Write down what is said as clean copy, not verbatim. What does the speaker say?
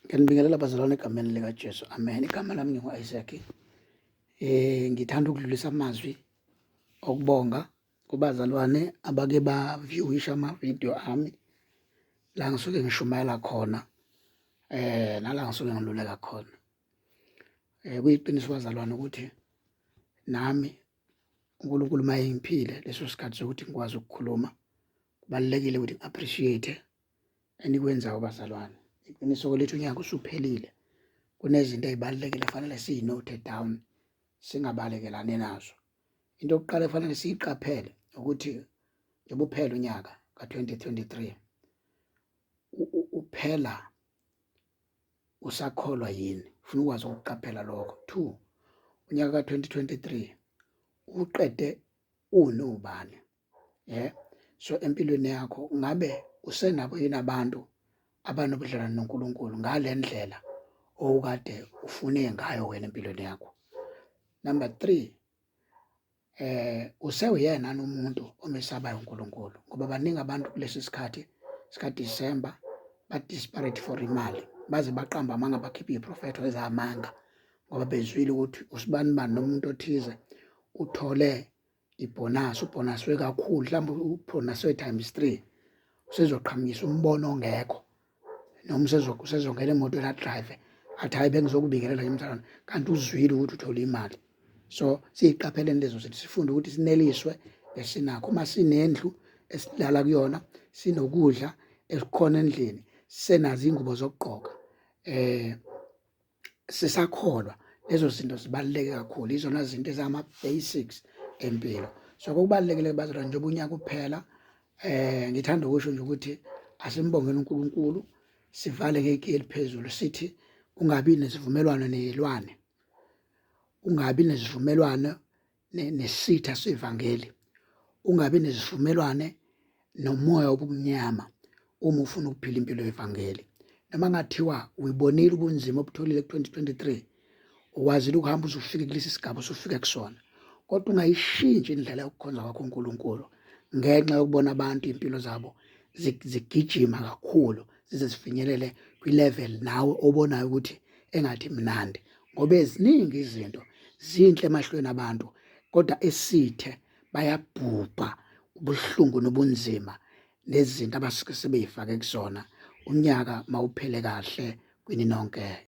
Ngiyanibingelela bazalwane egameni likaJesu. Amen. Igama lami ngingu-Isaac. Ngithanda ukudlulisa amazwi okubonga kubazalwane abake ba-viewisha ama-video ami la ngisuke ngishumayela khona nala ngisuke ngiluleka khona. Kuyiqiniso bazalwane ukuthi nami uNkulunkulu uma engiphile leso sikhathi sokuthi ngikwazi ukukhuluma kubalulekile ukuthi ngi-appreciate enikwenzayo bazalwane. Iqiniso lethu unyaka usuphelile, kunezinto ey'balulekile fanele siyi-note down, singabalekelani nazo. Into yokuqala efanele siyiqaphele ukuthi njengoba uphela unyaka ka-2023 uphela usakholwa yini? Ufuna ukwazi ukuqaphela lokho. Two, unyaka ka-2023 uqede unobani? Yeah, so empilweni yakho ngabe usenabo yini abantu abanobudlelwane noNkulunkulu ngale ndlela owukade ufune ngayo wena empilweni yakho? Number 3, usewuyena umuntu omesabayo uNkulunkulu, ngoba baningi abantu kulesi sikhathi sika December ba desperate for imali, baze baqamba amanga, bakhiphe iprofetho ezamanga ngoba bezwile ukuthi usibani bani nomuntu othize uthole ibhonasi, ubhonaswe kakhulu, mhlawumbe ubhonaswe times 3, usezoqhamukisa umbono ongekho noma usezongena emotweni adrive athi hayi bengizokubingelela nje mzalwane, kanti uzwile ukuthi uthole imali. So siyiqapheleni lezo zinto, sifunde ukuthi sineliswe esinakho. Uma sinendlu esilala kuyona, sinokudla esikhona endlini, sisenazo ingubo zokugqoka, sisakholwa, lezo zinto zibaluleke kakhulu, izona zinto ezama basics empilo. So kubalulekile bazalwane, njengoba unyaka uphela, ngithanda ukusho nje ukuthi asimbongeni uNkulunkulu, sivale ngegiye eliphezulu sithi ungabi nesivumelwano neyilwane, ungabi nesivumelwano nesitha sevangeli, ungabi nesivumelwane nomoya wobumnyama uma ufuna ukuphila impilo yevangeli. Noma ngathiwa uyibonile ubunzima obutholile ku-2023, ukwazile ukuhamba uze ufike kulesi sigaba usufike kusona, kodwa ungayishintshi indlela yokukhonza kwakho uNkulunkulu ngenxa yokubona abantu impilo zabo zigijima kakhulu zize zifinyelele kwi-level nawe obonayo ukuthi engathi mnandi, ngoba eziningi izinto zinhle emahlweni abantu, kodwa esithe bayabhubha ubuhlungu nobunzima nezinto abasuke sebeyifake kuzona. Unyaka mawuphele kahle kwini nonke.